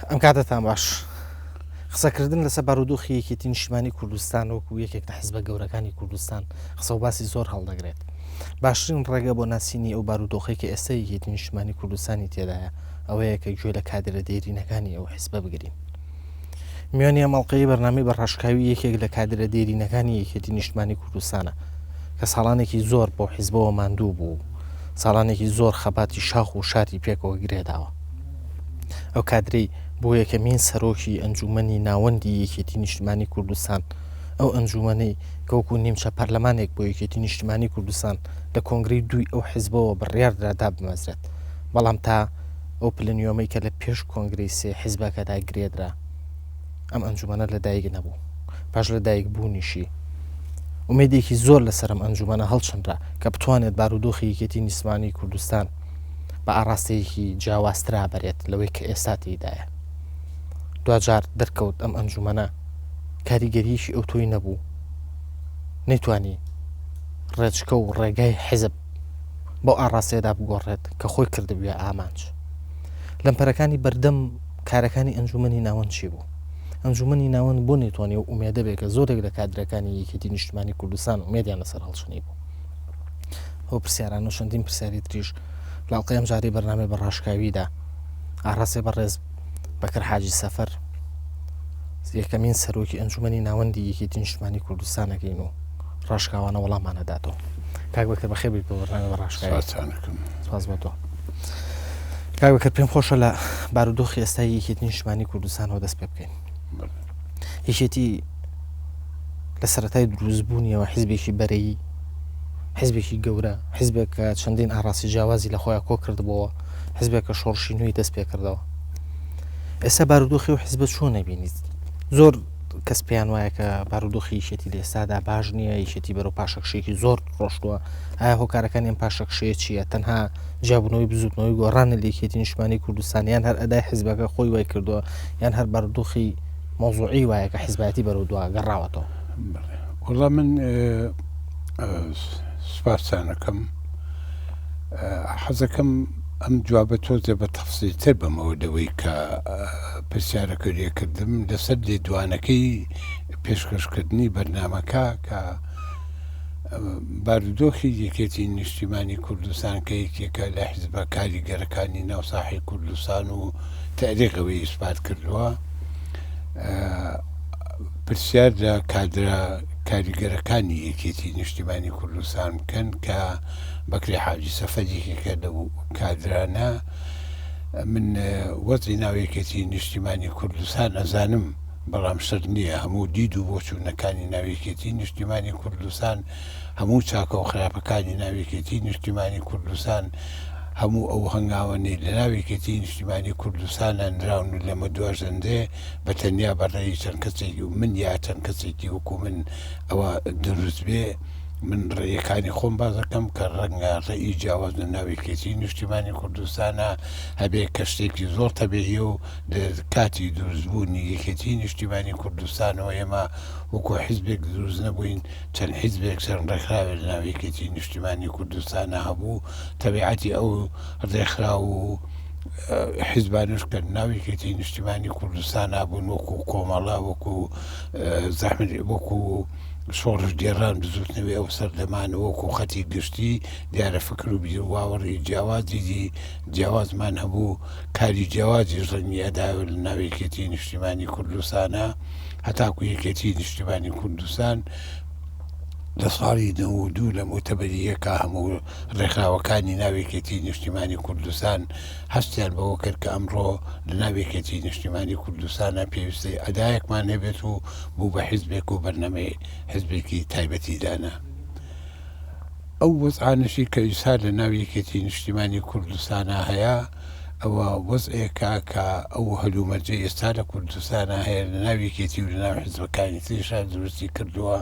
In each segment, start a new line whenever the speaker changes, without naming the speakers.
ئەم کاتەتان باش. قسەکردن لەسەر بارودۆخی یەکێتی نیشتمانی کوردستان وەکو یەکێک لە حزبە گەورەکانی کوردستان قسە و باسی زۆر هەڵدەگرێت. باشترین ڕێگە بۆ ناسینی ئەو بارودۆخەی کە ئێستا یەکێتی نیشتمانی کوردستانی تێدایە ئەوەیە کە گوێ لە کادرە دێرینەکانی ئەو حزبە بگرین. میوانی ئەم ئەڵقەی بەرنامەی بە ڕاشکاوی یەکێک لە کادرە دێرینەکانی یەکێتی نیشتمانی کوردستانە کە ساڵانێکی زۆر بۆ حیزبەوە ماندوو بوو و ساڵانێکی زۆر خەباتی شاخ و شاری پێکەوە گرێداوە. ئەو کادرەی بۆ یەکەمین سەرۆکی ئەنجوومەنی ناوەندی یەکێتی نیشتمانی کوردستان، ئەو ئەنجوومەنەی کە وەکو نیمچە پەرلەمانێک بۆ یەکێتی نیشتمانی کوردستان لە کۆنگرەی دووی ئەو حیزبەوە بڕیاردرا دابمەزرێت، بەڵام تا ئەو پلنیۆمەی کە لە پێش کۆنگرەی سێ حیزبەکەدا گرێدرا، ئەم ئەنجومەنە لە دایک نەبوو. پاش لە دایک بوونیشی ئومێدێکی زۆر لەسەر ئەم ئەنجومەنە هەڵچنرا کە بتوانێت بارودۆخی یەکێتی نیشتمانی کوردستان بە ئاڕاستەیەکی جیاوازترا بەرێت لەوەی کە ئێستا تێیدایە. دواجار دەرکەوت ئەم ئەنجومەنە کاریگەرییەکی ئەوتۆی نەبوو، نەیتوانی ڕێچکە و ڕێگای حیزب بەو ئاڕاستەیەدا بگۆڕێت کە خۆی کردبوویە ئامانج. لەمپەرەکانی بەردەم کارەکانی ئەنجومەنی ناوەند چی بوو؟ ئەنجومەنی ناوەند بۆ نەیتوانی ئەو ئومێدە بێ کە زۆرێک لە کادرەکانی یەکێتی نیشتمانی کوردستان ئومێدیان لەسەر هەڵچنی بوو؟ ئەو پرسیارانە و چەندین پرسیاری تریش لە ئەڵقەی ئەمجارەی بەرنامەی بە ڕاشکاویدا ئاڕاستەی بەڕێز بەکر حاجی سەفەر یەکەمین سەرۆکی ئەنجومەنی ناوەندی یەکێتی نیشتمانی کوردستان ئەکەین و ڕاشکاوانە وەڵامان ئەداتەوە. کاک بەکر بەخێر بیت بۆ بەرنامەی بە ڕاشکاوی.
سپاستانەکەم.
سپاس بۆ تۆ. کاک بەکر پێم خۆشە لە بارودۆخی ئێستای یەکێتی نیشتمانی کوردستانەوە دەست پێ بکەین. یەکێتی لە سەرەتای دروستبوونیەوە حیزبێکی بەرەیی، حیزبێکی گەورە، حیزبێک کە چەندین ئاڕاستی جیاوازی لە خۆیان کۆ کردبووەوە، حیزبێک کە شۆڕشی نوێی دەست پێ کردەوە. ئێستا بارودۆخی ئەو حیزبە چۆن ئەبینیت؟ زۆر کەس پێیان وایە کە بارودۆخی یەکێتی لە ئێستادا باش نییە، یەکێتی بەرەو پاشەکشەیەکی زۆر ڕۆشتووە. ئایا هۆکارەکانی ئەم پاشەکشەیە چییە؟ تەنها جیابوونەوەی بزووتنەوەی گۆڕانە لە یەکێتی نیشتمانی کوردستان یان هەر ئەدای حیزبەکە خۆی وای کردووە یان هەر بارودۆخی مەوزوعی وایە کە حیزبایەتی بەرەو دوا گەڕاوەتەوە؟
بەڵێ وەڵا من سوپاستان ئەکەم حەزەکەم ئەم جوابە تۆزێ بە تەفسیلتر بەمەوە لەوەی کە پرسیارەکە لێکردم لەسەر لێدوانەکەی پێشکەشکردنی بەرنامەکە کە بارودۆخی یەکێتی نیشتیمانی کوردستان کە یەکێکە لە حیزبە کاریگەرەکانی ناو ساحی کوردستان و تاریخ ئەوەی ئیسپات کردووە پرسیار لە کادرە کاریگەرەکانی یەکێتی نیشتیمانی کوردستان بکەن کە بەکری حاجی سەفەر یەکێکە لەو کادرانە من وەزعی ناو یەکێتی نیشتیمانی کوردستان ئەزانم بەڵام شەرت نییە هەموو دید و بۆچوونەکانی ناو یەکێتی نیشتیمانی کوردستان، هەموو چاکە و خراپەکانی ناو یەکێتی نیشتیمانی کوردستان، هەموو ئەو هەنگاوانەی لە ناو یەکێتی نیشتیمانی کوردستانا نراون و لەمە دواش دەنرێ بە تەنیا بە ڕێی چەند کەسێکی من یا چەند کەسێکی وەکوو من ئەوە دروست بێ. من ڕێیەکانی خۆم باس دەکەم کە ڕەنگە ڕێی جیاواز لە ناو یەکێتی نیشتیمانی کوردستانا هەبێ کە شتێکی زۆر تەبیعیە و لە کاتی دروستبوونی یەکێتیی نیشتیمانی کوردستانەوە ئێمە وەکو حیزبێک دروست نەبووین، چەند حیزبێک، چەند ڕێکخراوێک لە ناو یەکێتیی نیشتیمانی کوردستانا هەبوو، تەبیعەتی ئەو ڕێکخراو و حیزبانەش کە لە ناو یەکێتیی نیشتیمانی کوردستانا بوون وەکو کۆمەڵە، وەکو زەحمەت، وەکو شۆڕشگێڕان، بزووتنەوەی ئەو سەردەمان، وەکو خەتی گشتی، دیارە فکر و بیروباوەڕی جیاوازی جیاوازمان هەبوو، کاری جیاوازیش ڕەنگی ئەدایەوە لە ناو یەکێتیی نیشتیمانی کوردستانا هەتاکو یەکێتیی نیشتیمانی کوردستان لە ساڵی 92 لە موتەبەری یەکا هەموو ڕێکخراوەکانی ناو یەکێتیی نیشتیمانی کوردستان هەستیان بەوە کرد کە ئەمڕۆ لە ناو یەکێتیی نیشتیمانی کوردستانا پێویستە ئەدایەکمان هەبێت و بوو بە حیزبێک و بەرنامەی حیزبێکی تایبەتی دانا. ئەو وەزعانەشی کە ئیستا لە ناو یەکێتی نیشتیمانی کوردستانا هەیە ئەوە وەزعێکە کە ئەو هەلومەرجەی ئێستا لە کوردستانا هەیە لە ناو یەکێتی و لە ناو حیزبەکانی تریشا دروستی کردووە.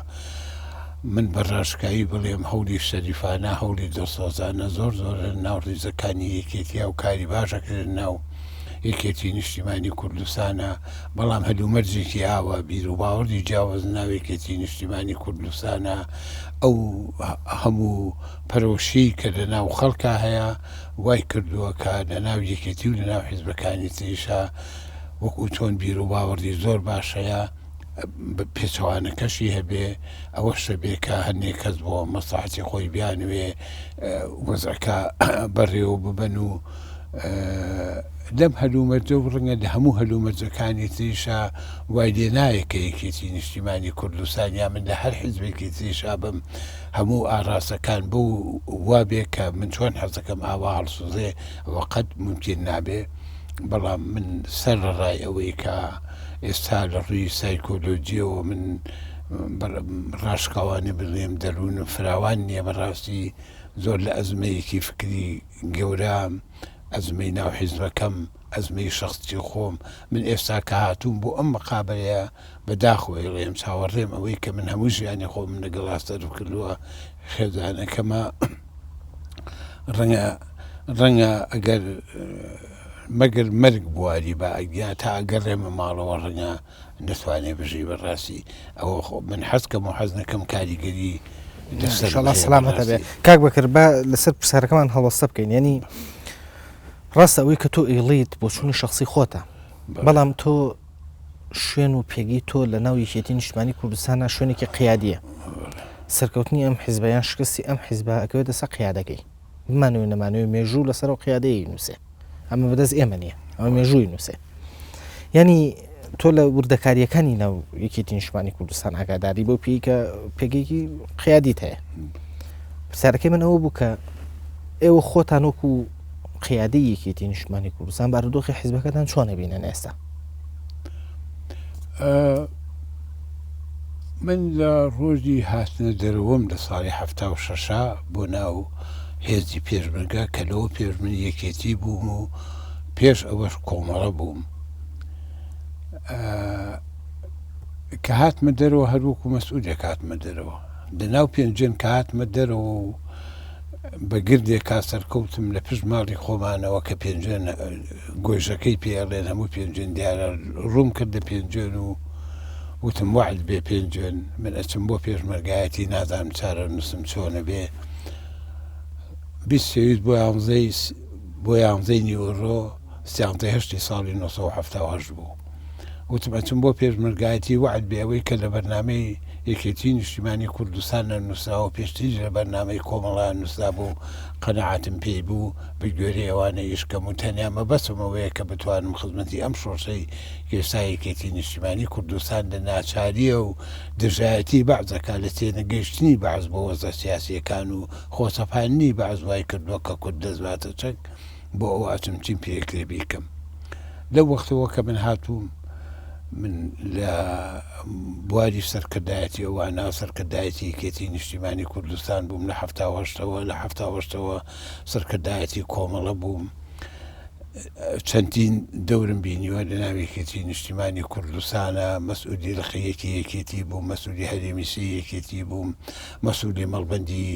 من بە ڕاشکاوی بڵێم هەوڵی شەریفانە، هەوڵی دڵسۆزانە زۆر زۆرە لە ناو ڕیزەکانی یەکێتیا و کاری باش ئەکرێت لە ناو یەکێتی نیشتیمانی کوردستانا، بەڵام هەلومەرجێکی ئاوا، بیروباوەڕی جیاواز لە ناو یەکێتی نیشتیمانی کوردستانا، ئەو هەموو پەرۆشیەی کە لە ناو خەڵکا هەیە وای کردووە کە لە ناو یەکێتی و لە ناو حیزبەکانی تریشا. وەکو چۆن بیر و باوەڕی زۆر باش هەیە پێچەوانەکەشی هەبێ ئەوەش هەبێ کە هەندێک کەس بۆ مەسڵەحەتی خۆی بیانوێ وەزعەکە بەڕێوە ببەن و لەم هەلومەرجە و ڕەنگە لە هەموو هەلومەرجەکانی تریشا وای لێ نایە کە یەکێتی نیشتیمانی کوردستان یا من لە هەر حیزبێکی تریشا بم هەموو ئاراستەکان بەو وابێ کە من چۆن حەزەکەم ئاوا هەڵسوزێ ئەوە قەت مومکین نابێ بەڵام من سەرەڕای ئەوەی کە ئێستا لە ڕووی سایکۆلۆجیەوە من ڕاشکاوانە بڵێم دەروونم فراوان نییە بەڕاستی زۆر لە ئەزمەیەکی فکری گەورە ئەزمەی ناو حیزبەکەم ئەزمەی شەخسی خۆم من ئێستا کە هاتووم بۆ ئەم مقابەلەیە بە داخەوە ئەیڵێم چاوەڕێم ئەوەی کە من هەموو ژیانی خۆم لەگەڵا سەرف کردووە خێزانەکەمە ڕەنگە ڕەنگە ئەگەر مەگەر مەرگ بواری با ئەگیا تا ئەگەڕێمە ماڵەوە ڕەنگە نەتوانێ بژی بەڕاستی ئەوە خۆ من حەز کەم و حەز نەکەم کاریگەری لەسەر
ئینشاڵڵا سەلامەتە بێ کاک بەکر با لەسەر پرسیارەکەمان هەڵوەستە بکەین یعنی ڕاستە ئەوەی کە تۆ ئیڵیت بۆچوونی شخصی خۆتە بەڵام تۆ شوێن و پێگەی تۆ لە ناو یەکێتی نیشتمانی کوردستانە شوێنێکی قیادیە سەرکەوتنی ئەم حیزبە یان شکستی ئەم حیزبە ئەکەوێتە سەر قیادەکەی بمانەوێ نەمانەوێ مێژوو لەسەر ئەو قیادەیە نووسێ ئەمە بەدەست ئێمە نییە ئەمە مێژووی نووسێ یعنی تۆ لە وردەکاریەکانی ناو یەکێتی نیشتمانی کوردستان ئاگاداری بەو پێی کە پێگەیەکی قیادیت هەیە پرسیارەکەی من ئەوە بوو کە ئێوە خۆتان وەکو قیادەی یەکێتی نیشتمانی کوردستان بارودۆخی حیزبەکەتان چۆن ئەبینن ئێستا؟
من لە ڕۆژی هاتنە دەرەوەم لە ساڵی حەفتا و شەشا بۆ ناو هێزی پێشمەرگە کە لەوە پێش من یەکێتی بووم و پێش ئەوەش کۆمەڵە بووم کە هاتمە دەرەوە هەروەکو مەسئولێک هاتمە دەرەوە لە ناو پێنجێن کە هاتمە دەرەوە و بە گردێکا سەرکەوتم لە پشت ماڵی خۆمانەوە کە پێنجوێن گۆیژەکەی پێ ئەڵێن هەموو پێنجوێن دیارە ڕووم کردە پێنجوێن و وتم وەعد بێ پێنجوێن من ئەچم بۆ پێشمەرگایەتی نازانم چارەنووسم چۆنە بێ بیست بۆ یانزەی بۆ یانزەی نیوەڕۆ سیانزەی هەشتی ساڵی 1970 بوو وتم ئەچم بۆ پێشمەرگایەتی وەعد بێ ئەوەی کە لە بەرنامەی یەکێتیی نیشتیمانی کوردستان نەنووسراوە پێشتریش لە بەرنامەی کۆمەڵە نووسرابوو قەناعەتم پێی بوو بە گوێرەی ئەوانە ئیش کەم و تەنیا مەبەستم ئەوەیە کە بتوانم خزمەتی ئەم شۆڕشەی ئێستا یەکێتیی نیشتیمانی کوردستان لە ناچارییە و دژایەتی بەعس دەکات لە تێنەگەیشتنی بەعس بۆ وەزعە سیاسییەکان و خۆسەپاندنی بەعس وای کردووە کە کورد دەست باتە چەک بۆ ئەوە ئەچم چیم پێکرێ بیکەم لەو وەختەوە کە من هاتووم من لە بواری سەرکردایەتی ئەوانە سەرکردایەتی یەکێتی نیشتیمانی کوردستان بووم لە هەفتاوەشتەوە لە هەفتاوەشتەوە سەرکردایەتی کۆمەڵە بووم چەندین دەورم بینیوە لە ناو یەکێتی نیشتیمانی کوردستانە مەسئولی لقیەکی یەکێتی بووم مەسئولی هەرێمی سێ یەکێتی بووم مەسئولی مەڵبەندی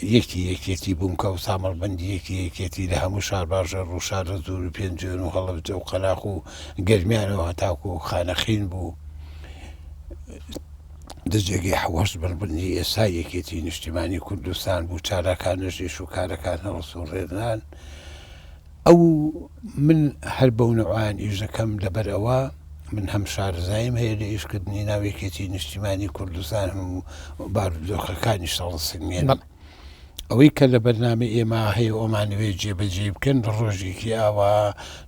یەکی یەکێتی بووم کە ئەوسا مەڵبەندی یەکی یەکێتی لە هەموو شارباژێڕ و شارەزوور و پێنجوێن و هەڵەبجە و قەلاق و گەرمیانەوە هەتاکوو خانەقین بوو. دە جێگەی حەوەشت مەڵبەندی ئێستا یەکێتی نیشتیمانی کوردستان بوو چالاکانەش ئیش و کارەکان هەڵسوڕێنران. ئەو من هەر بەو نەوعان ئیش دەکەم لەبەر ئەوە من هەم شارەزاییم هەیە لە ئیشکردنی ناو یەکێتی نیشتیمانی کوردستان هەم بارودۆخەکانیش هەڵسەنگێنم. ئەوەی کە لە بەرنامەی ئێمە هەیە و ئەمانەوێ جێبەجێی بکەن لە ڕۆژێکی ئاوا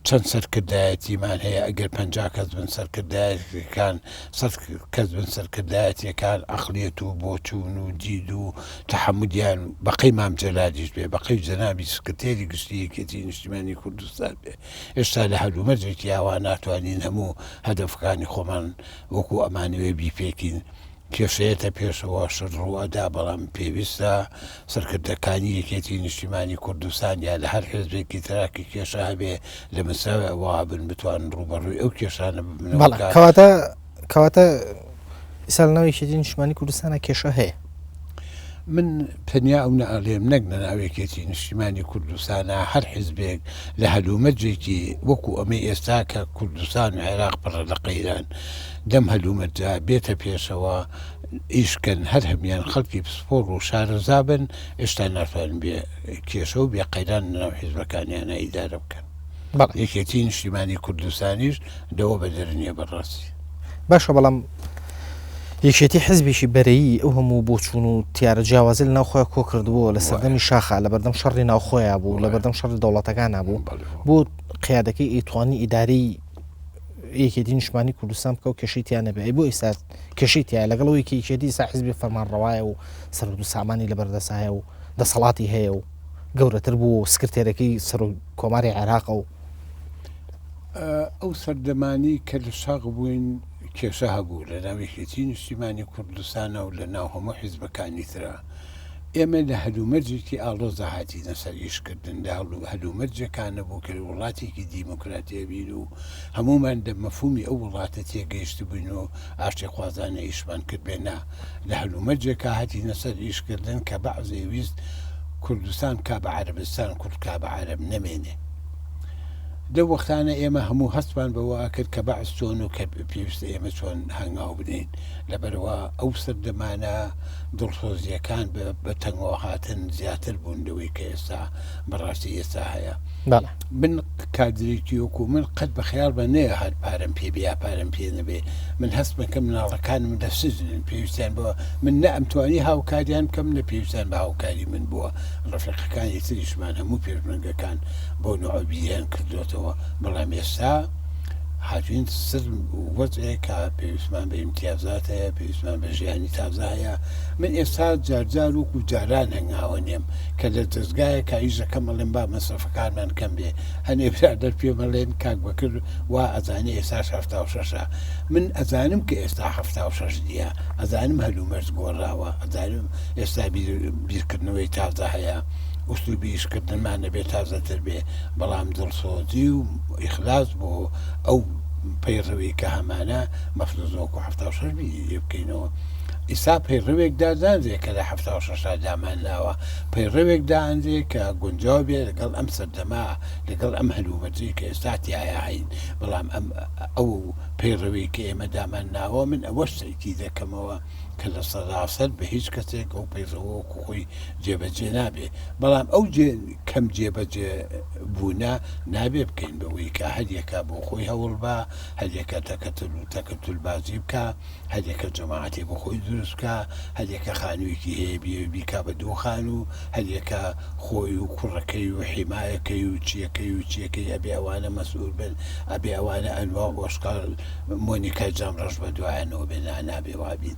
چەند سەرکردایەتیمان هەیە ئەگەر 50 کەس بن سەرکردایەتەکان سەد کەس بن سەرکردایەتیەکان عەقڵیەت و بۆچوون و دید و تەحەمولیان بەقەی مام جەلالیش بێ بەقەی جەنابی سکرتێری گشتی یەکێتی نیشتیمانی کوردستان بێ ئێستا لە هەلومەرجێکی ئاوا ناتوانین هەموو هەدەفەکانی خۆمان وەکو ئەمانەوێ بیپێکین کێشەیەتە پێشەوە شت ڕووئەدا بەڵام پێویستە سەرکردەکانی یەکێتی نیشتیمانی کوردستان یا لە هەر حێزبێکی ترا کە کێشە هەبێ لە مساوی ئەوە بن بتوانن ڕووبەڕووی ئەو کێشانە ببنەوە
بەڵێ کەواتە کەواتە ئیستا لە ناو یەکێتی نیشتمانی کوردستانە کێشە هەیە.
من تەنیا ئەو نەئەڵێم نەک لە ناو یەکێتی نیشتیمانی کوردستانا هەر حیزبێک لە هەلومەرجێکی وەکو ئەمەی ئێستا کە کوردستان و عێراق پڕە لە قەیران لەم هەلومەرجە بێتە پێشەوە ئیش کەن هەر هەموان خەڵکی پسپۆڕ و شارەزا بن ئێشتا ناتوانن بێ کێشە و بێ قەیران لە ناو حیزبەکانیانا ئیدارە بکەن. یەکێتی نیشتیمانی کوردستانیش لەوە بەدەر نییە بەڕاستی.
باشە بەڵام یەکێتی حزبێکی بەرەیی ئەو هەموو بۆچوون و تیارە جیاوازی لە ناو خۆیان کۆ کردبووە لە سەردەمی شاخا لە بەردەم شەڕی ناوخۆیا بوو لە بەردەم شەڕی دەوڵەتەکانا بوو بۆ قیادەکەی ئەیتوانی ئیدارەی یەکێتی نیشتمانی کوردستان بکە و کێشەی تیا نەبێ ئەی بۆ ئێستا کێشەی تیا لەگەڵ ئەوەی کە یەکێتی ئێستا حزبی فەرمانڕەوایە و سەروەت و سامانی لەبەردەست هەیە و دەسەڵاتی هەیە و گەورەتر بوو و سکرتێرەکەی سەرۆک کۆماری عێراقە و
ئەو سەردەمانەی کە لە شاخ بووین کێشە هەبوو لە ناو یەکێتی نیشتیمانی کوردستانە و لە ناو هەموو حیزبەکانی ترا. ئێمە لە هەلومەرجێکی ئاڵۆزدا هاتینە سەر ئیشکردن، لە هەلومەرجێکا نەبوو کە وڵاتێکی دیموکراتی ئەبین و هەموومان لە مەفهومی ئەو وڵاتە تێگەیشتبووین و ئاشتیخوازانە ئیشمان کردبێ، نا، لە هەلومەرجێکا هاتینە سەر ئیشکردن کە بەعس ئەیویست کوردستان بکا بە عەرەبستان، کورد بکا بە عەرەب، نەمێنێ. لەو وەختانە ئێمە هەموو هەستمان بەوە ئەکرد کە بەعس چۆن و کە پێویستە ئێمە چۆن هەنگاو بنێین. لەبەرئەوە ئەو سەردەمانە دڵسۆزییەکان بە تەنگەوە هاتن زیاتر بوون لەوەی کە ئێستا بەڕاستی ئێستا هەیە. من کادرێکی وەکو من قەت بە خەیاڵمە نەیەهات پارەم پێ بێ یا پارەم پێ نەبێ. من هەست مەکەم مناڵەکانم لە سجنن پێویستیان بە من نە ئەمتوانی هاوکاریان بکەم نە پێویستیان بە هاوکاری من بووە. ڕەفیقەکانی تریشمان هەموو پێشمەرگەکان بەو نەوعە بیریان کردۆتەوە. بەڵام ئێستا هاتوین سەر وەزعێک کە پێویستمان بە ئیمتیازات هەیە، پێویستمان بە ژیانی تازە هەیە. من ئێستا جارجار وەکو جاران هەنگاوە نێم کە لە دەزگایەکا ئیش دەکەم ئەڵێم با مەسرەفەکانمان کەم بێ. هەنێ برادەر پێم ئەڵێن کاک بەکر وا ئەزانی ئێستاش 76ە. من ئەزانم کە ئێستا 76 نییە، ئەزانم هەلومەرج گۆڕاوە، ئەزانم ئێستا بیرکردنەوەی تازە هەیە، ئوسلوبی ئیشکردنمان ئەبێ تازەتر بێ، بەڵام دڵسۆزی و ئیخلاس بۆ ئەو پەیڕەوی کە هەمانە مەفروزە وەکو 76 بیری لێ بکەینەوە. ئیستا پەیڕەوێک دادانرێ کە لە 76 دامان ناوە، پەیڕەوێک دائەنرێ کە گونجاو بێ لەگەڵ ئەم سەردەمە، لەگەڵ ئەم هەلومەرجەی کە ئێستا تیایا هەین. بەڵام ئەم ئەو پەیڕەوەی کە ئێمە دامان ناوە من ئەوەش تەئکید دەکەمەوە کە 100% بە هیچ کەسێک ئەو پەیڕەوە وەکو خۆی جێبەجێ نابێ. بەڵام ئەو جێ کەم جێبەجێ بوونە نابێ بکەین بەوەی کە هەریەکە بۆ خۆی هەوڵ با، هەریەکە تەکەتول و تەکەتولبازی بکا، هەریەکە جەماعەتێ بۆ خۆی دروست بکا، هەریەکە خانوویەکی هەیە بیەوێ بیکا بە دوو خانوو، هەریەکە خۆی و کوڕەکەی و حیمایەکەی و چیەکەی و چیەکەی ئەبێ ئەوانە مەسئول بن، ئەبێ ئەوانە ئەنوا و ئەشکال مۆنیکای جام ڕەش بە دوایانەوە بێ، نا نابێ وابین.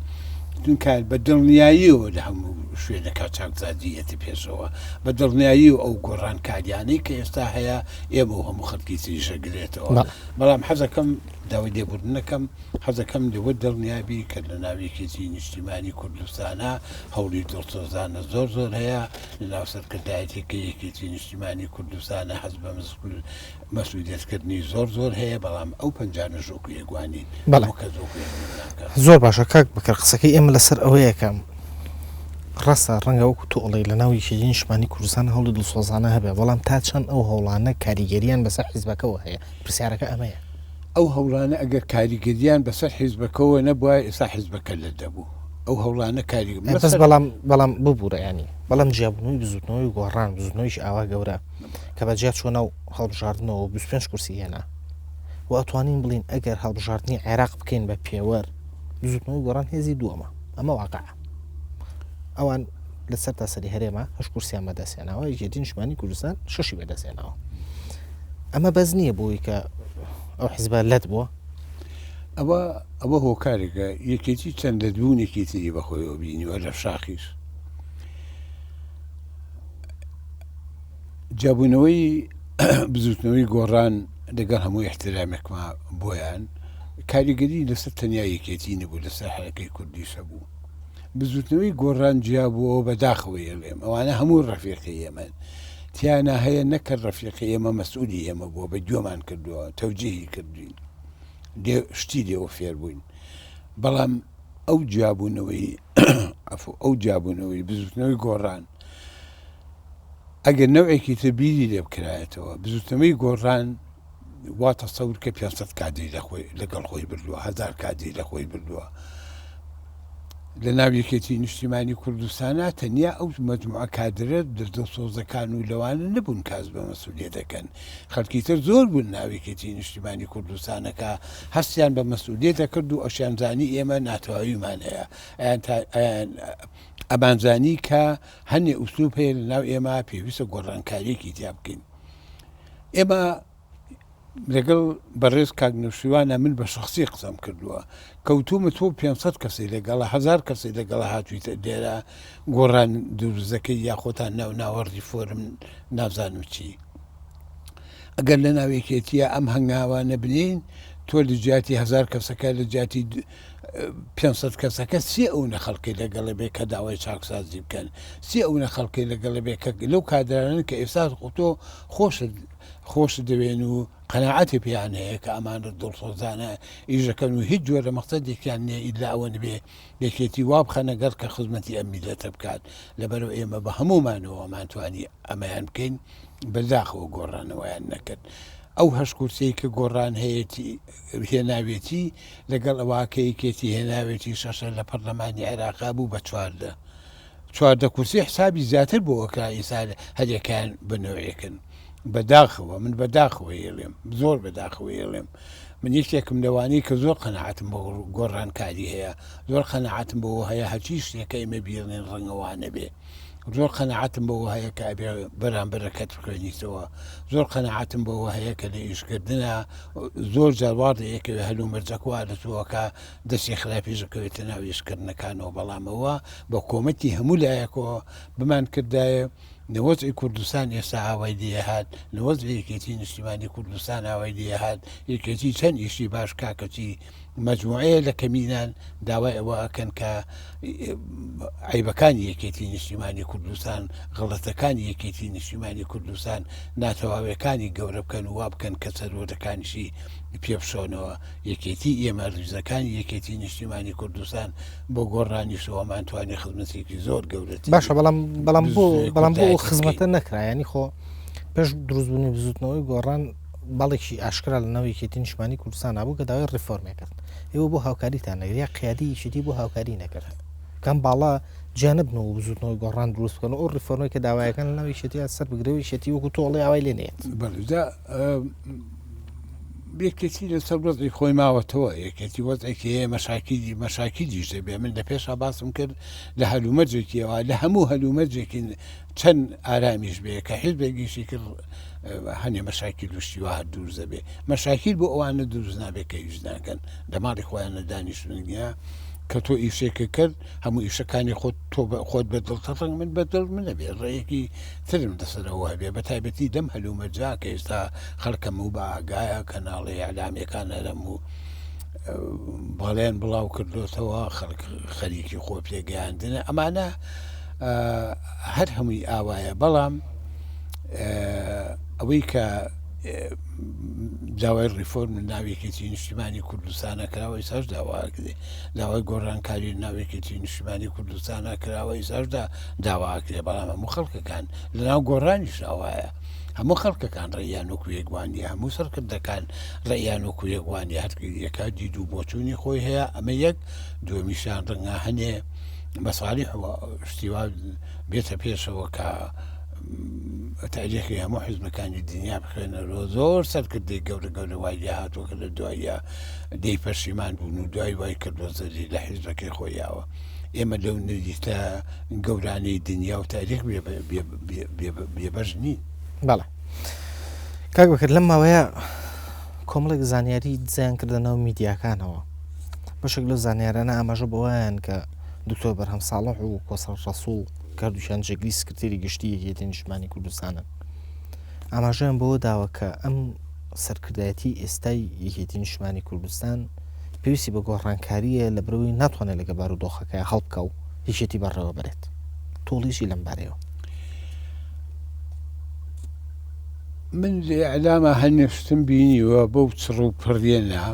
چونکە بە دڵنیاییەوە لە هەموو شوێنەکا چاکسازی یەتە پێشەوە، بە دڵنیاییەوە ئەو گۆڕانکاریانەی کە ئێستا هەیە ئێمە و هەموو خەڵکی تریش ئەگرێتەوە. بەڵام حەزەکەم داوای لێبوردن ئەکەم، حەزەکەم لەوە دڵنیا بی کە لە ناو یەکێتی نیشتیمانی کوردستانا هەوڵی دڵسۆزانە زۆر زۆر هەیە، لە ناو سەرکردایەتیەکەی یەکێتی نیشتیمانی کوردستانا حەز بە مەسئولیەت کردنی زۆر زۆر هەیە، بەڵام ئەو پەنجانەش وەکو یەک وا نین، هەموو کەس وەکو یەک بیر ناکات.
زۆر باشە کاک بەکر قسەکەی ئێمە لەسەر ئەوەیە کە ڕاستە ڕەنگە وەکو تۆ ئەڵێی لەناو یەکێتی نیشتمانی کوردستان هەوڵی دڵسۆزانە هەبێ بەڵام تا چەند ئەو هەوڵانە کاریگەریان بەسەر حیزبەکەوە هەیە پرسیارەکە ئەمەیە.
ئەو هەوڵانە ئەگەر کاریگەریان بەسەر حیزبەکەوە نەبوایە ئێستا حیزبەکە لەت دەبوو. ئەو هەوڵانە کاری
بەس بەڵام بەڵام ببورە ینی بەڵام جیابوونەوەی بزوتنەوەی گۆڕان بزوتنەوەیش ئاوا گەورە کە بە جیا چوە ناو هەڵبژاردنەوە 25 کورسی هێنا و ئەتوانین بڵین ئەگەر هەڵبژاردنی عێراق بکەین بە پێوەر بزوتنەوەی گۆڕان هێزی دووەمە ئەمە واقعە ئەوان لەسەر تاسەری هەرێمە هەش کورسیان بەدەستهێناوە یەکێتی نیشتمانی کوردستان شەشی بەدەستهێناوە ئەمە بەس نییە بۆی کە ئەو حزبە لەت بووە
ئەوە ئەوە هۆکارێکە یەکێتی چەند لەتبوونێکی تری بەخۆیەوە بینیوە لە شاخیش جیابوونەوەی بزوتنەوەی گۆڕان لەگەڵ هەموو احترامێکما بۆیان کاریگەری لەسەر تەنیا یەکێتی نەبوو لەسەر حرەکەی کوردیش هەبوو بزوتنەوەی گۆڕان جیابووەوە بەداخەوەی ئەڵێم ئەوانە هەموو ڕەفیقی ئێمەن تیانا هەیە نەکە ڕەفیقی ئێمە مەسئولی ئێمە بووە بە گوێمان کردووە تەوجیهی کردوین لێ شتی لێوە فێر بووین بەڵام ئەو جیابوونەوەی عەفو ئەو جیابوونەوەی بزوتنەوەی گۆڕان ئەگەر نەوعێکی تر بیری لێ بکرایەتەوە بزوتنەوەی گۆڕان وا تەسەور کە 500 کادری لە خۆی لەگەڵ خۆی بردووە هزار کادری لە خۆی بردووە. لە ناو یەکێتی نیشتیمانی کوردستانا تەنیا ئەو مەجموعە کادرە دڵسۆزەکان و لەوانە نەبوون کاس بە مەسئولیەت دەکەن، خەڵکی تر زۆر بوون ناو یەکێتی نیشتیمانی کوردستانەکە هەستیان بە مەسئولیەت دەکرد و ئەشیان زانی ئێمە ناتەواویمان هەیە ئەیان تا ئەیان ئەمانزانی کە هەنێ ئوسلوب هەیە لە ناو ئێمە پێویستە گۆڕانکاریەکی تیا بکەین. ئێمە لەگەڵ بەڕێز کاک نەوشیروانە من بە شخصی قسەم کردووە کەوتومە تۆ 500 کەسی لەگەڵە هزار کەسی لەگەڵە هاتوویتە لێرە گۆڕان دروزەکەی یا خۆتان ناو ناوە ڕیفۆرم نازانم چی ئەگەر لە ناوێکێتیە ئەم هەنگاوە نەبنین تۆ لە جیاتی هزار کەسەکە لە جیاتی 500 کەسەکە سێ ئەو نە خەڵکی لەگەڵە بێ کە داوای چاکسازی بکەن سێ ئەو نە خەڵکی لەگەڵە بێ کە لەو کادرانن کە ئێستا تۆ خۆشت خۆشت دەوێن و قەناعەتی پێیان هەیە کە ئەمانە دڵسۆزانە ئیشەکەن و هیچ جۆرە مەقسەدێکیان نییە ئیلا ئەوە نەبێ یەکێتی وا بخەنە گەڕ کە خزمەتی ئەم میللەتە بکات لەبەرئەوە ئێمە بە هەموومانەوە ئەمانتوانی ئەمەیان بکەین بەداخەوە گۆڕانەوەیان نەکرد ئەو هەشت کورسیەی کە گۆڕان هەیەتی هێناوێتی لەگەڵ ئەوە کە یەکێتی هێناوێتی شەشە لە پەرلەمانی عێراقا بوو بە 14 14 کورسی حسابی زیاتر بۆ ئەکرا ئیستا هەریەکەیان بە نەوعێکن بەداخەوە من بەداخەوە ئێڵێم زۆر بەداخەوە ئێڵێم من یەکێکم لەوانەی کە زۆر قەنەعەتم بۆ گۆڕانکاری هەیە زۆر قەنەعەتم بۆ هەیە هەرچی شتێکە ئێمە بیڵێن ڕەنگە وا نەبێ زۆر قەنەعەتم بەوە هەیە کە ئەبێ بەرامبەرەکەت بخوێنیتەوە زۆر قەنەعەتم بەوە هەیە کە لە ئیشکردنا زۆر جار وا دەیەکەوێ هەلومەرجەک وا لە تۆکە دەستی خراپیش بکەوێتە ناو ئیشکردنەکانەوە بەڵام ئەوە بە کۆمەکی هەموو لایەکەوە بمان کردایە نە وەزعی کوردستان ئێستا ئاوای لێهات نە وەزعی یەکێتی نیشتیمانی کوردستان ئاوای لێهات یەکێتی چەند ئیشی باش کا کەچی مەجموعەیە لە کەمینان داوای ئەوە ئەکەن کە عیبەکانی یەکێتی نیشتیمانی کوردستان غڵەتەکانی یەکێتی نیشتیمانی کوردستان ناتەواویەکانی گەورە بکەن و وا بکەن کە سەروەرەکانیشی پێ بشۆنەوە یەکێتی ئێمە ریزەکانی یەکێتی نیشتیمانی کوردستان بۆ گۆڕانیشەوە مانتوانی خزمەتێکی زۆر گەورەتر
باشە بەڵام بەڵام بۆ بەڵام بۆ خزمەتە نەکرا ینی خۆ پێش دروستبوونی بزوتنەوەی گۆڕان باڵێکی ئاشکرا لە ناو یەکێتی نیشتمانی کوردستان بوو کە داوای ڕیفۆرمێ کرد ئێوە بۆ هاوکاریتان نەکرد یا قیادی یەکێتی بۆ هاوکاری نەکرد کەم باڵا جیا نەبن و بزوتنەوەی گۆڕان دروست بکەن و ئەو ڕیفۆرمەی کە داوایەکان لە ناو یەکێتیان سەر بگرێ و یەکێتی وەکو تۆڵەی ئاوای لێ نێت.
بەڵێ جا یەکێتی لەسەر وەزعی خۆی ماوەتەوە یەکێتی وەزعێکی هەیە مەشاکیلی مەشاکیلیش دەبێ من لە پێشا باسم کرد لە هەلومەرجێکیەوە لە هەموو هەلومەرجێکی چەند ئارامیش بێ کە حیزبێکیشی کرد هەنێ مەشاکیل و شتی وا هەر دروست دەبێ مەشاکیل بۆ ئەوانە دروست نابێت کە ئیش ناکەن لە ماڵی خۆیان لە دانیشتن نیە کە تۆ ئیشێکە کرد هەموو ئیشەکانی خۆت تۆ خۆت بە دڵ ڕەنگ من بە دڵ منە بێ ڕێیەکی ترم لەسەرەوە هەبێ بە تایبەتی لەم هەلومەرجا کە ئێستا خەڵکەم و بە ئاگایە کەناڵی ئەلامیەکان هەرەم و بەڵێن بڵاو کردوتەوە خەڵک خەریکی خۆ پێگەیاندنە ئەمانە هەر هەمووی ئاوایە بەڵام ئەوەی کە داوای ڕیفۆرم ناوێکێتی نیشتیمانی کوردستانە کراوە ئێستاش داواکرێ داوای گۆڕانکاری ناوێکێتی نیشتیمانی کوردستانە کراوە ئێستاشدا داواکرێ بەڵام هەموو خەڵکەکان لەناو گۆڕانیش ئاوایە هەموو خەڵکەکان ڕێیان وەکو یەک وانە هەموو سەرکردەکان ڕێیان وەکو یەک وانە هەر یەکە دید و بۆچوونی خۆی هەیە ئەمە یەک دووەمیشیان ڕەنگە هەنێ مەسالیح و شتی وا بێتە پێشەوە کە تاریخی هەموو حزبەکانی دنیا بخوێنەرەوە زۆر سەرکردەی گەورە گەورە وای لێ هاتووە کە لە دواییە دەی پەشیمان بوون و دوای وای کردووە زەری لە حیزبەکەی خۆیاوە ئێمە لەو نەریتە گەورانەی دنیا و تاریخ بێبەش نین.
بەڵێ کاک بەکر لەم ماوەیە کۆمەڵێک زانیاری دزیان کردە ناو میدیاکانەوە بەشێک لەو زانیارانە ئاماژە بەوەیان کە دکتۆر بەرهەم ساڵح و کۆسرەت ڕەسوڵ کە هەردووکیان جێگری سکرتێری گشتی یەکێتی نیشتمانی کوردستانن ئاماژەیان بەوە داوە کە ئەم سەرکردایەتی ئێستای یەکێتی نیشتمانی کوردستان پێویستی بە گۆڕانکارییە لە برەوەی ناتوانێت لەگە بارودۆخەکە هەڵبکە و یەکێتی بەڕێوە بەرێت تۆڵیشی لەم بارەیەوە.
من لە ئیعلاما هەنێ شتم بینیوە بەو چڕ و پڕیە نا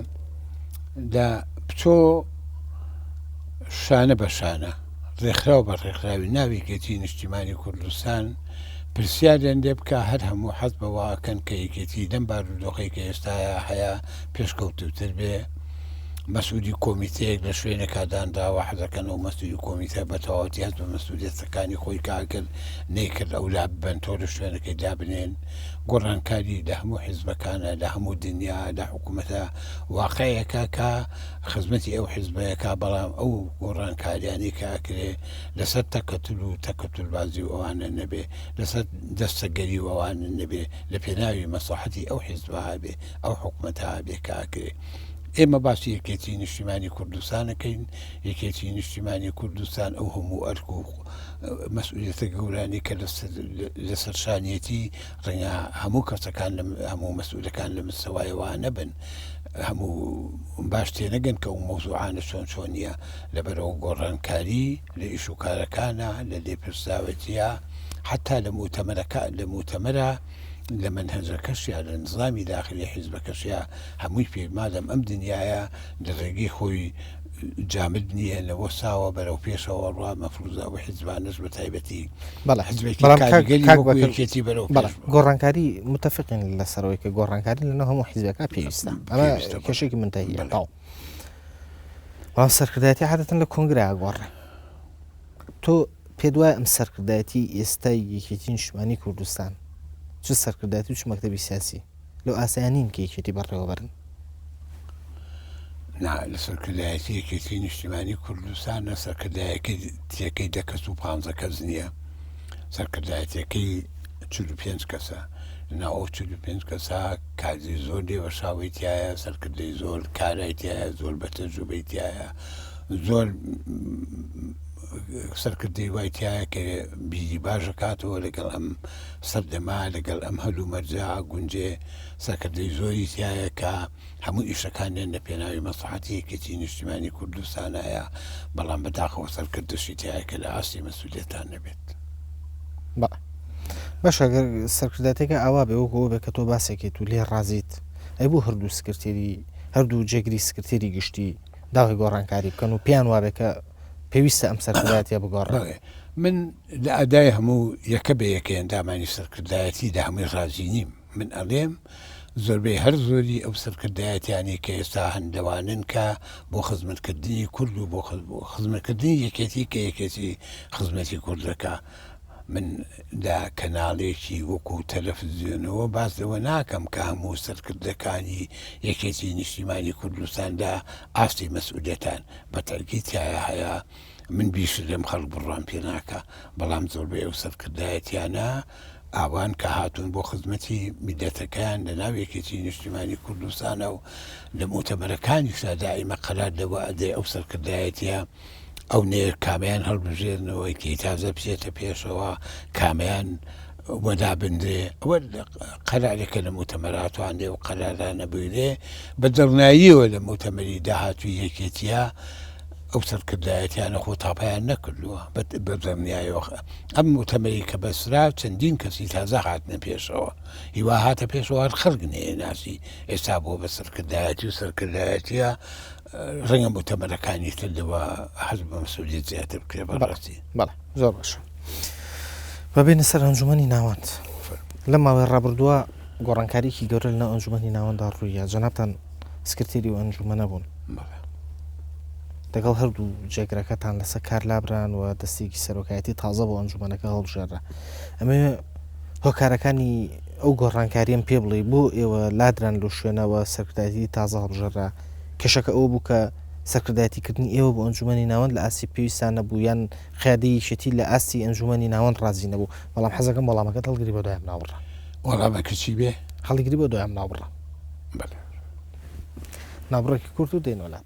لە بچۆ شانە بە شانە ڕێکخراو بە ڕێکخراوی ناو یەکێتی نیشتیمانی کوردستان پرسیاریان لێ بکە هەر هەموو حەز بەوە ئەکەن کە یەکێتی لەم بارودۆخەی کە ئێستایا هەیە پێشکەوتووتر بێ. مەسئولی کۆمیتەیەک لە شوێنێکا دانراوە حەزەکەن ئەو مەسئولی کۆمیتە بە تەواوەتی هەست بە مەسئولیەتەکانی خۆی کە ئەگەر نەیکرد ئەو لا ببەن تۆ لە شوێنەکەی دابنێن گۆڕانکاری لە هەموو حیزبەکانە لە هەموو دنیا لە حکوومەتە واقعەکە کە خزمەتی ئەو حیزبەیەکە بەڵام ئەو گۆڕانکاریانی کە ئەکرێ لەسەر تەکەتول و تەکەتولبازی و ئەوانە نەبێ لەسەر دەستەگەری و ئەوانە نەبێ لە پێناوی مەسڵەحەتی ئەو حیزبە هەبێ ئەو حکومەتە هەبێ کە ئەکرێ. ئێمە باسی یەکێتی نیشتیمانی کوردستان ئەکەین، یەکێتی نیشتیمانی کوردستان ئەو هەموو ئەرک و مەسئولیەتە گەورانەی کە لەسەر شانیەتی ڕەنگە هەموو کەسەکان هەموو مەسئولەکان لە مستەوایەوە نەبن هەموو باش تێنەگەن کە ئەو مەوزوعانە چۆن چۆنیە لەبەرەوە گۆڕانکاری لە ئیش و کارەکانە لە لێپرسراوێتیە حتا لە موتەمەرەکە لە موتەمەرە لە مەنهەجەکەشیا لە نزامی داخلی حیزبەکەشیا هەمووی پێ مادەم ئەم دنیایە لە ڕێگەی خۆی جامد نییە نەوەساوە بەرەو پێشەوە ڕوا مەفروزە ئەو حیزبانەش بە تایبەتی
بەڵێ
حزبێکی
بەڵام کاک
کاریگەری
کاک
وەکو
بەکر
یەکێتی بەرەو
بەڵێ
پێش بڕوا.
گۆڕانکاری متفقین لەسەرەوەی کە گۆڕانکاری لەناو هەموو حیزبەکە پێویستە ئەمە
پێویستە بەڵێ
کێشێکی منتەهیە
بەڵێ.
تەواو بەڵام سەرکردایەتی عادەتەن لە کۆنگرە ئەگۆڕێ تۆ پێت وایە ئەم سەرکردایەتی ئێستای یەکێتی نیشتمانی کوردستان چ سەرکردایەتی و چ مەکتەبی سیاسی لەو ئاستەیا نین کە یەکێتی بەڕێوەبەرن؟
نا، لە سەرکردایەتی یەکێتی نیشتیمانی کوردستان نە سەرکردایەتیەکەی دە کەس و پانزە کەس نییە، سەرکردایەتیەکەی 45 کەسە. لەناو ئەو 45 کەسە کادری زۆر لێوەشاوەی تایە، سەرکردەی زۆر کارای تایە، زۆر بەتەجروبەی تایە، زۆر سەرکردەی وای تایە کە بیری باش ئەکاتەوە لەگەڵ ئەم سەردەما لەگەڵ ئەم هەلومەرجە ئەگونجێ، سەرکردەی زۆری تایە کە هەموو ئیشەکانیان لە پێناوی مەسڵەحەتی یەکێتی نیشتیمانی کوردستانایە، بەڵام بەداخەوە سەرکردەشی تایە کە لە ئاستی مەسئولیەتان نەبێت.
بەڵێ باشە گەر سەرکردایەتیەکە ئاوا بێ وەکو ئەوە بێ کە تۆ باسێکیت و لێ ڕازیت ئەی بۆ هەردوو سکرتێری هەردوو جێگری سکرتێری گشتی داوای گۆڕانکاری بکەن و پێیان وابێ کە پێویستە ئەم سەرکردایەتیە بگۆڕێ؟
بەڵێ من لە ئەدای هەموو یەکە بە یەکەی ئەندامانی سەرکردایەتی لە هەمووی ڕازی نیم من ئەڵێم زۆربەی هەر زۆری ئەو سەرکردایەتیانەی کە ئێستا هەن لەوانەن کە بۆ خزمەتکردنی کورد و بۆ خزمەتکردنی یەکێتی کە یەکێتی خزمەتی کورد دەکا من لە کەناڵێکی وەکو تەلەفزیۆنەوە باس لەوە ناکەم کە هەموو سەرکردەکانی یەکێتی نیشتیمانی کوردستان لە ئاستی مەسئولیەتان بە تەئکید تیایا هەیە من بیشرێم خەڵک بڕوام پێ ناکا بەڵام زۆربەی ئەو سەرکردایەتیانە ئاوان کە هاتوون بۆ خزمەتی میللەتەکەیان لە ناو یەکێتی نیشتیمانی کوردستانە و لە موتەمەرەکانیشدا دائیمە قەرار لەوە ئەدرێ ئەو سەرکردایەتیە ئەو نێر کامیان هەڵبژێرنەوە کەی تازە بچێتە پێشەوە کامیان وەلا بنرێ ئەوە قەرارێکە لە موتەمەراتوان لێ و قەرارانە بگرێ بە دڵنیاییەوە لە موتەمەری داهاتووی یەکێتیە ئەو سەرکردایەتیانە خۆ تاپیان نەکردووە بە دڵنیایەوە ئەم موتەمەری کە بەسرا چەندین کەسی تازە هاتنە پێشەوە هیوا هاتە پێشەوە هەر خەڵک نەیەناسی ئێستا بۆ بە سەرکردایەتی و سەرکردایەتیە ڕەنگە موتەمەرەکانی تر لەوە حەز بە مەسئولیەت زیاتر بکرێت بەڕاستی.
بەڵێ زۆر باشە با بێینە سەر ئەنجومەنی ناوەند لەم ماوەی ڕابردووە گۆڕانکاریکی گەورە لەناو ئەنجومەنی ناوەندا ڕوویە جەنابتان سکرتێری و ئەنجومەنە بوون لەگەڵ هەردوو جێگرەکەتان لەسەر کار لابران و دەستێکی سەرۆکایەتی تازە بۆ ئەنجومەنەکە هەڵبژێرا ئەمە هۆکارەکانی ئەو گۆڕانکاریەم پێ بڵێ بۆ ئێوە لادران لەو شوێنەوە سەرکردایەتی تازە هەڵبژێرا کێشەکە ئەوە بوو کە سەرکردایەتیکردنی ئێوە بۆ ئەنجومەنی ناوەند لە ئاستی پێویستا نەبوو یان قیادەی یەکێتی لە ئاستی ئەنجومەنی ناوەند ڕازی نەبوو بەڵام حەزەکەم وەڵامەکەت هەڵگری بۆ دوای ئەم ناوبڕە.
وەڵامەکە چی بێ؟
هەڵیگری بۆ دوای ئەم ناوبڕە.
بەڵێ.
ناوبڕێکی کورت و دێینەوە لاتان.